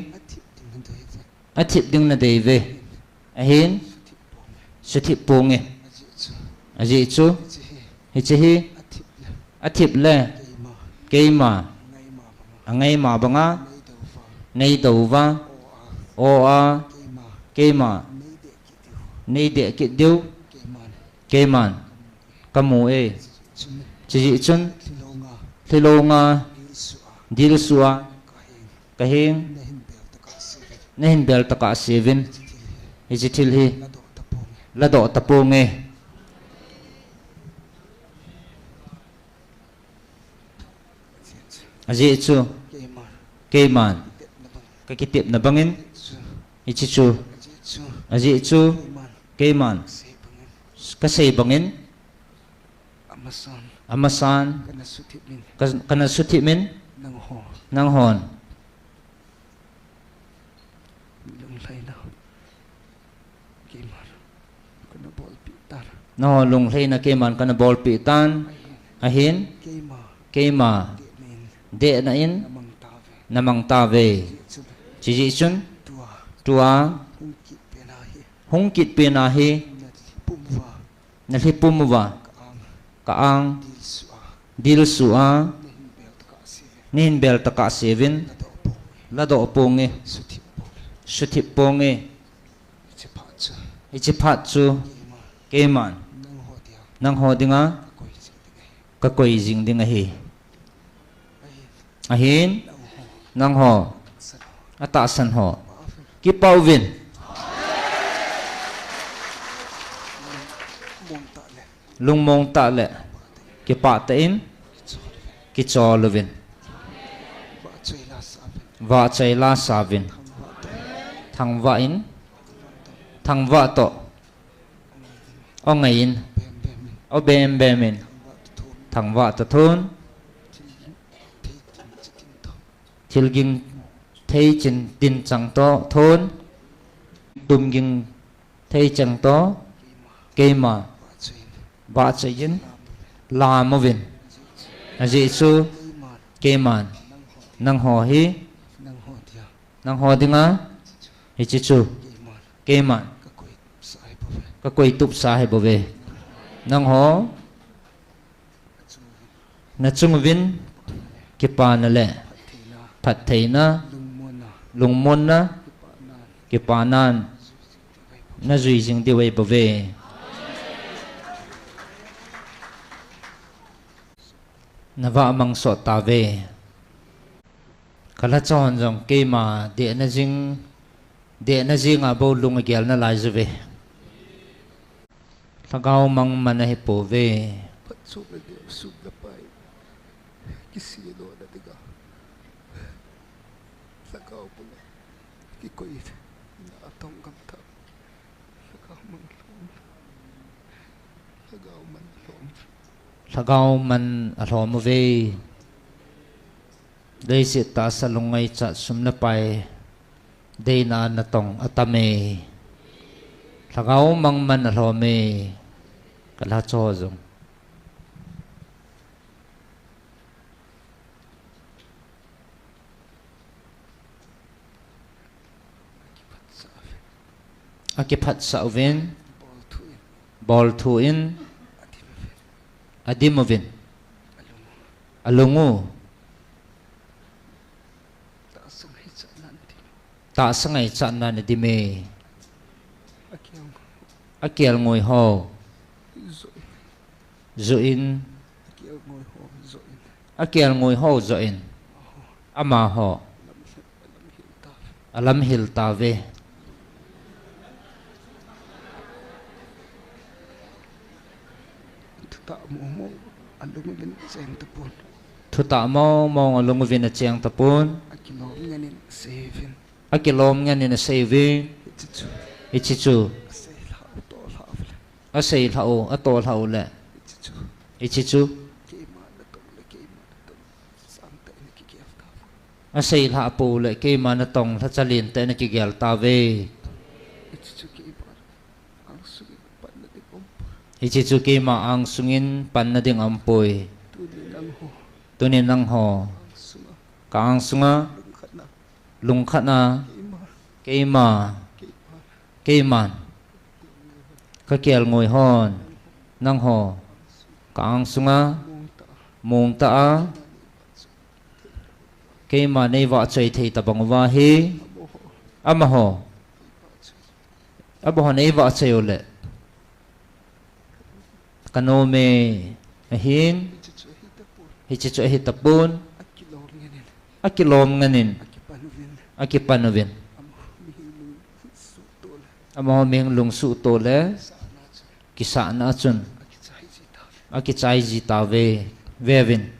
athip ding nadei uve. Ahin, suthip ponge. Ajeh chu, hiche hi athip le keima angaima banga neidou uva, o a, keima neideh kit diu keiman kamu e. Chujeh chun, lhilonga dilsuh a kaheng, nahin bel tokah seuvin, hiche thil hi ladoh taponge. Ajeh chu, keiman kakitepna bangin, hiche chu, ajeh chu, keiman kasei bangin, amasan kana suthip in, nanghon lunglhaina keiman kana bolpeh tan. Nanghon lunglhaina keiman kana bolpeh tan. Ahin, keima dehna in namang tauve. Chujeh chun, tua hung kit pena hi nalhi pum uva, ka-ang dilsuh a nahin bel tokah seuvin, ladoh ponge, suthip ponge. Hiche phat chu keiman nangho dinga kakoi jing ding ahi. Ahin, nangho atahsan ho, kipah uvin, lungmong tah le kipah tah in kichol uvin, vahchoi lasa uvin, thangvah in, thangvah toh, o ngai in, o bembem in, thangvah toh thon, thilging thei chin tin chang toh thon, tumging thei chang toh, keima vahchoi in lam uvin. Ajeh chu, keiman nangho hi, nangho dinga hiche chu keiman kakoi tupsa ahibouve. Nangho nachung uvin kipana le phattheina, lungmonna, kipanan najui jing diu ahibouve. Navah mang sot tauve. Kalhachon jong keima dehna jing, dehna jinga bou lung agel nalai uve. Lhagao mang man ahipouve. Phatchomna deu sum le pai, kiseilona dinga lhagao banga kikoina atonggam tah. Lhagao man alhom, lhagao man alhom uve. Leiset tahsa lungngaichat sum le pai deina natong atame. Lhagao mang man alhome. Kalhacho jong akiphatsah uvin, bolthu in adim uvin, alung u tahsa ngaichatnan adime. Akelngoi ho joh in, akelngoi ho joh in amaho alamhil tauve. Thutah mongmong alung uvin acheng tapon. Thutah mongmong alung uvin acheng tapon. Akilom ngen in asei uvin. Akilom ngen in asei uvin. Hiche chu, hiche chu aseilhah u, atoh lhah u, atoh lhah u le, hiche chu, hiche chu Asei lhah pou le keima natong lhacha lentah in akigel tauve. Hiche chu keima angsung in panna ding aumpoi. Tunin nangho ka angsunga lungkhatna keima, keiman kakelngoi hon nangho ka angsunga mongtah a keima neivahchoi thei tobang uva hi amaho, amaho neivahchoi uleh kanome ahin, hiche chu ahi tapon, akilom ngen in akipan uvin. Amaho mihing lungsuhto le kisahna a chun akichai ji tauve. Veuvin,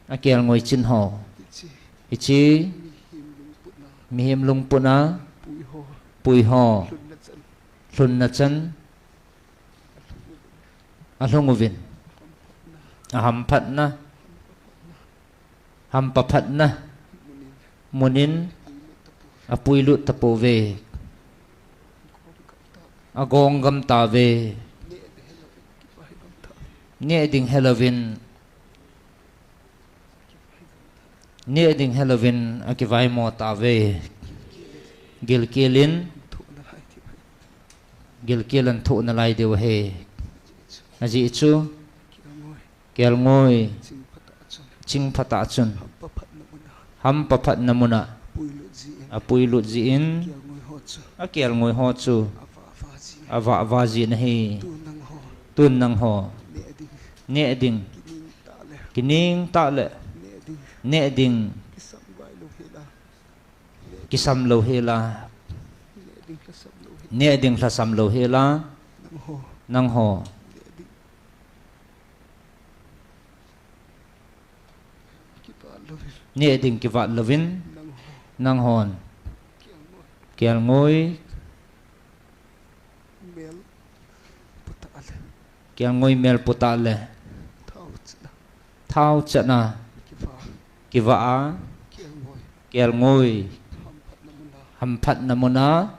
akelngoi chin ho, hiche mihem lungputna pui ho lhunna chan alhung uvin, ahamphatna, hampha phatna munin apuilut tapouve, agong gam tauve. Neh ding helouvin, neh ding helouvin akivaimo tauve. Gilkel in, gilkel in thoh nalai diu ahi. Ajeh chu kelngoi ching phatah chun hampha phatna muna apuilut jin, akelngoi ho chu avahva jin ahi. Tun nangho neh ding, kining tah le neh ding kisam louhela, neh ding lhasam louhela, nangho neh ding kivat louvin, nanghon kelngoi kelngoi mel putah le thaochatna kivah a kelngoi hamphatna muna,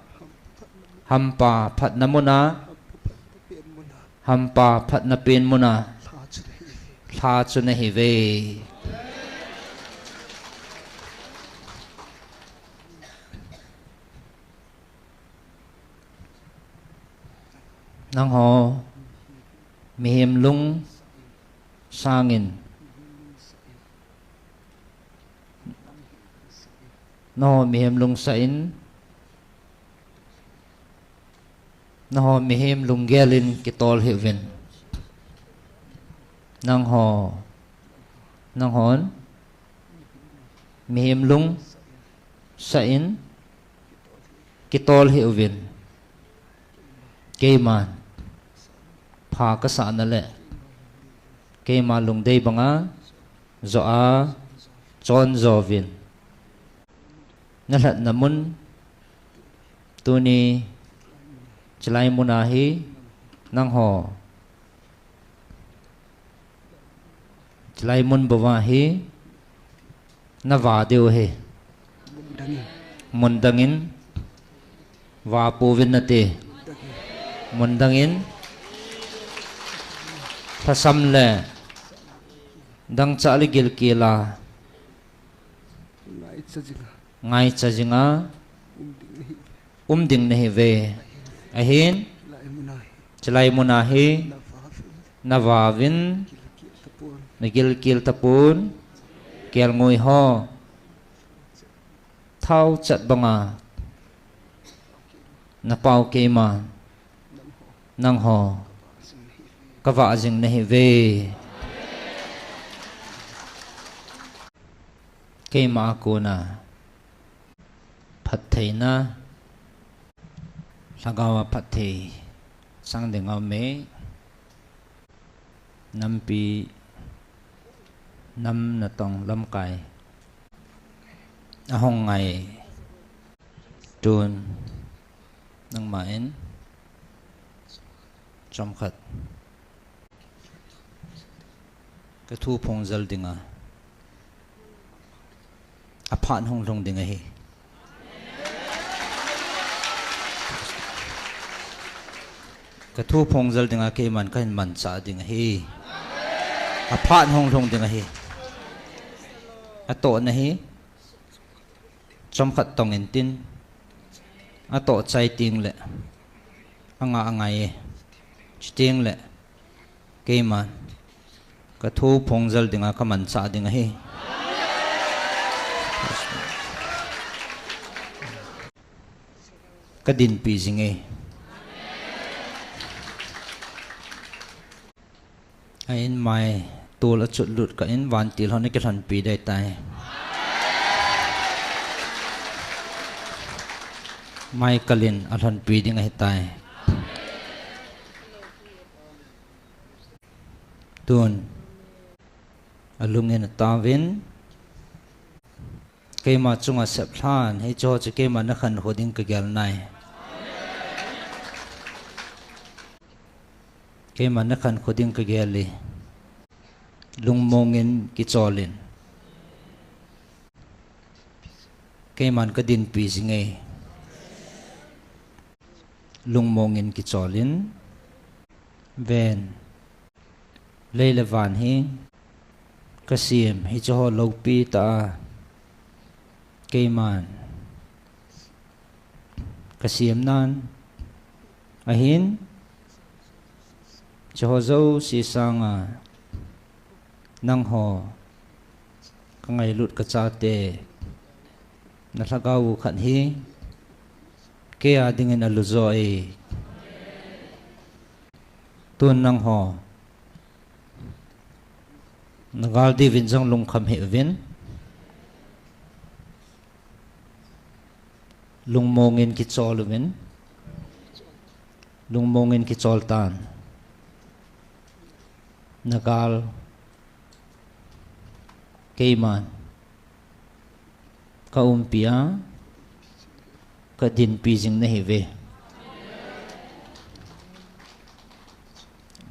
hampha phatna muna, hampha phatna pen muna lha chu nahiuve. Nangho mihem lung sangin, nangho mihem lung sangin, nangho mihem lunggel in kitol hih uvin. Nangho, nanghon mihem lung sangin kitol hih uvin. Keiman pha kasahna le keima lungdei banga jo a chonjo uvin. Nalhatna mun tuni chilai muna hi nangho, chilai mun bou a hi nava diu ahi. Mun dangin vapouvin nate. Mun dangin lhasam le dangchah le gilkel a ngaicha jinga um ding nahiuve. Ahin chilai muna hi navavin nagilkel tapon, kelngoi ho thaochat banga napao keima nangho kavah jing nahiuve. Keima a kona phattheina, lhagao a phatthei chang ding aume. Nampi, nam natong lamkai ahung ngaitun nangma in chomkhat kathu phongjal dinga aphat hung lhung ding ahi. Ka thu phongjal dinga keiman kahin manchah ding ahi. Aphat hung lhung ding ahi. Atohna hi chomkhat tong intin, atoh chai teng le anga angai e. Chuteng le keiman ka thu phongjal dinga kamanchah ding ahi. Kadinpi jing e. Ahin mai tol achut lut kah in vantil hon akilhonpi ding ahitai. Mai kalin alhonpi ding ahitai. Tun alungin ataovin, keima chunga seplhan, hicheho chu keima nakhankho ding kagel nai. Keima nakhankho ding kagel e. Lungmongin kicholin, keiman kadinpi jing e. Lungmongin kicholin, ven, lei le van hi kasem, hicheho loupi tah a keiman kasem nan ahin, hicheho jouse sanga nangho kangailut kachate, nalhagao u khat hi keia dingin alujo e. Tun nangho nagal diuvin jong lungkham hih uvin, lungmongin kichol uvin, lungmongin kichol tan. Nagal keiman kaumpi a, kadinpi jing nahiuve.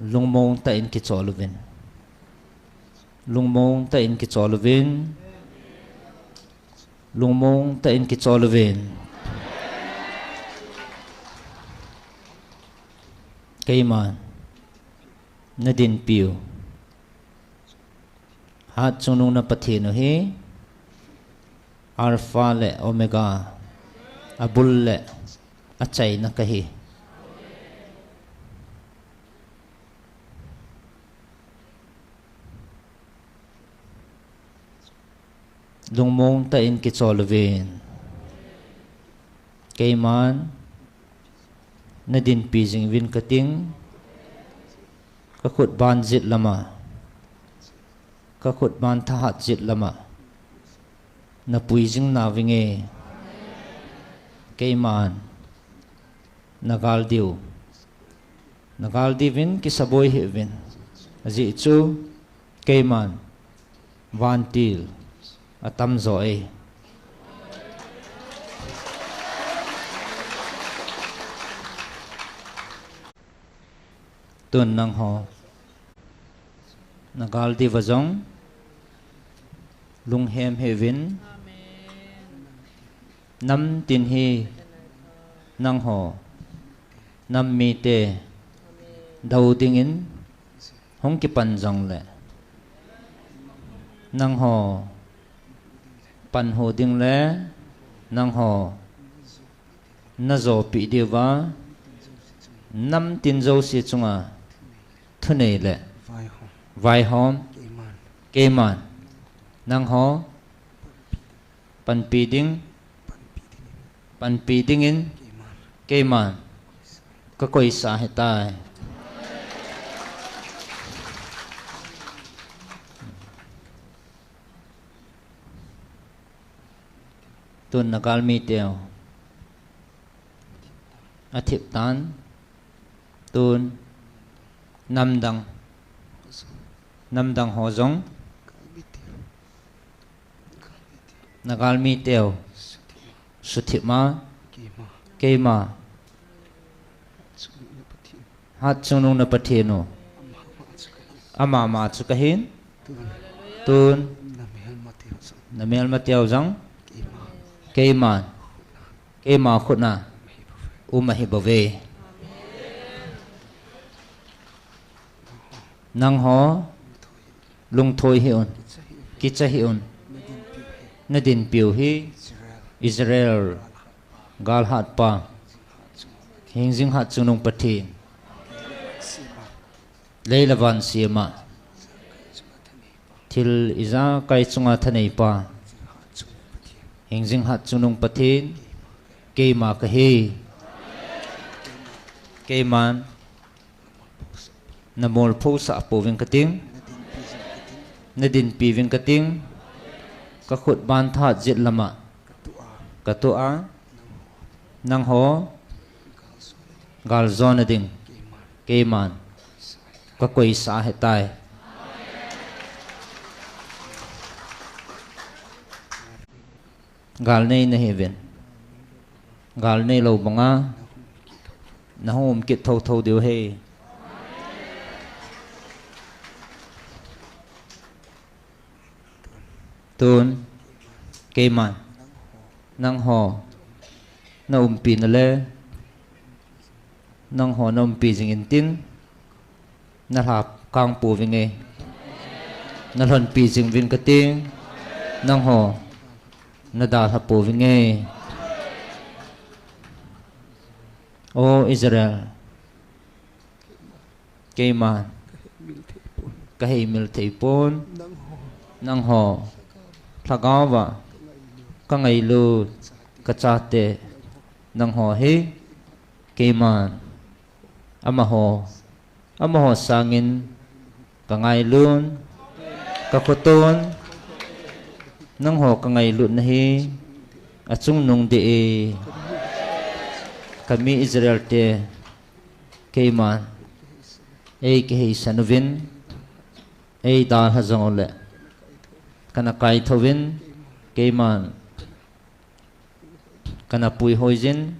Lungmong tah in kichol uvin, lungmong tah in kichol uvin, lungmong tah in kichol uvin. Keiman nadinpiu, Hatchungnung na Pathen u hi Alpha le Omega, abul le achaina kahi. Lungmong tah in kichol uvin. Keiman nadinpi jing uvin kating, kakhut ban jet lama, kakhut ban thahat jet lama napui jing nauvinge. Keiman nagal diu, nagal diuvin kisaboi hih uvin. Ajeh chu keiman vantil atamjo e. Tun nangho nagal diuva jong lunghem hih uvin. Namtin hi nangho nam mite dou dingin hung kipan jongle, nangho panhu ding le nangho najopeh diuva, namtin jouse chunga thunei le vaihom keiman nangho panpi ding, panpi dingin keiman kakoisah ahitai. Tun nagal miteu athip tan. Tun namdang, namdang ho jong nagal miteu suthip ma, keima Hatchungnung na Pathen u amama chu kahin. Tun namelmateu jong Keiman, keima khutna um ahi bouve. Nangho lungthoi hih un, kicha hih un. Nadinpiu hi Israel galhatpa, hingjing hatchungnung Pathen, lei le van sema, thil ijakai chunga thaneipa, hingjing hatchungnung Pathen, keima kahi. Keiman namolphosah pouving kating, nadinpiuving kating, kakhut banthat jet lama katoh a, nangho galjona ding keiman kakoisah ahitai. Gal nei nahiuvin, gal neilou banga nahung um kit thouthou diu ahi. Tun, keiman, nangho naumpi nale, nangho naumpi jing intin, nalhakang pouvinge. Nalhonpi jingvin kating, nangho nadalha pouvinge. O Israel, keiman kaheimil theipon. Nangho lhagaova kangailut kachate, nangho hi keiman amaho, amaho sangin kangailun, kakhoton, nangho kangailutna hi achungnung deh e. Kami Israelte keiman eikiheisan uvin, eidalha jongle, kana kaithouvin, keiman kana puihoijin,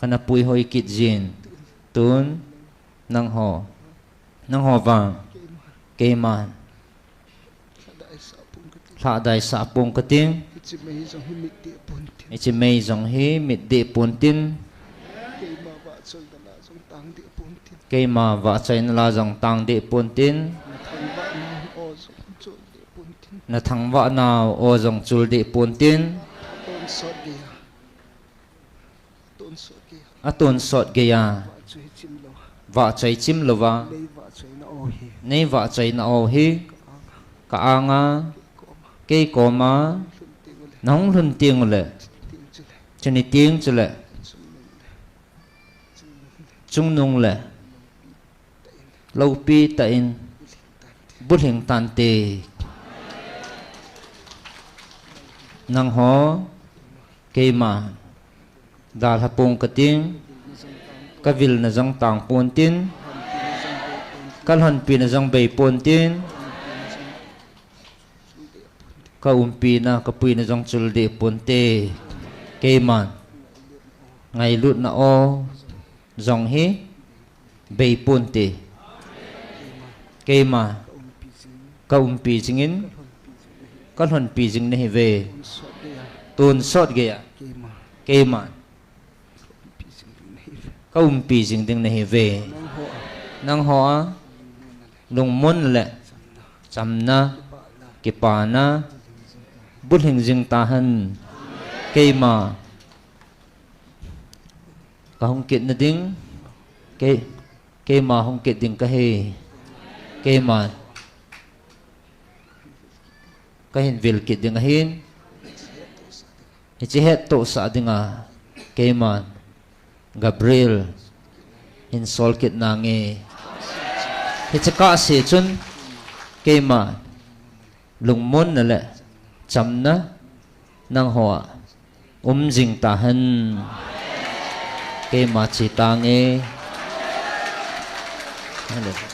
kana puihoi kitjin. Tun, nangho, nangho vang keiman lhadaisah pong kating. Hiche mei jong hi mit deh pontin, keima vahchoina la jong tang deh pontin, nathangvah nau o jong chul deh pontin, atonsot geiya vahchoi chim louva neivahchoina o hi ka anga, keikoma nahung lhun tengule, chuni teng chule chungnungle loupitah in bulhing tante. Nangho keima dalha pong kating, kavilna jong tang pontin, kalhonpina jong bei pontin, kaumpina, kapuina jong chul deh ponte. Keiman ngailutna o jong hi bei ponte. Keima kaumpi jingin kalhonpi jing nahiuve. Tonsot geiya keiman kaumpi jing ding nahiuve. Nangho a lungmon le chamna, kipana bulhing jing tahen. Keima kahung kitna ding, keima hung kit ding kahi. Keima kahin vil kit ding ahin, hiche hettohsah dinga keiman Gabriel hin sol kit nange. Hiche kahse chun keima lungmonna le chamna nangho a um jing tahen. Keima che tange. Hallelujah.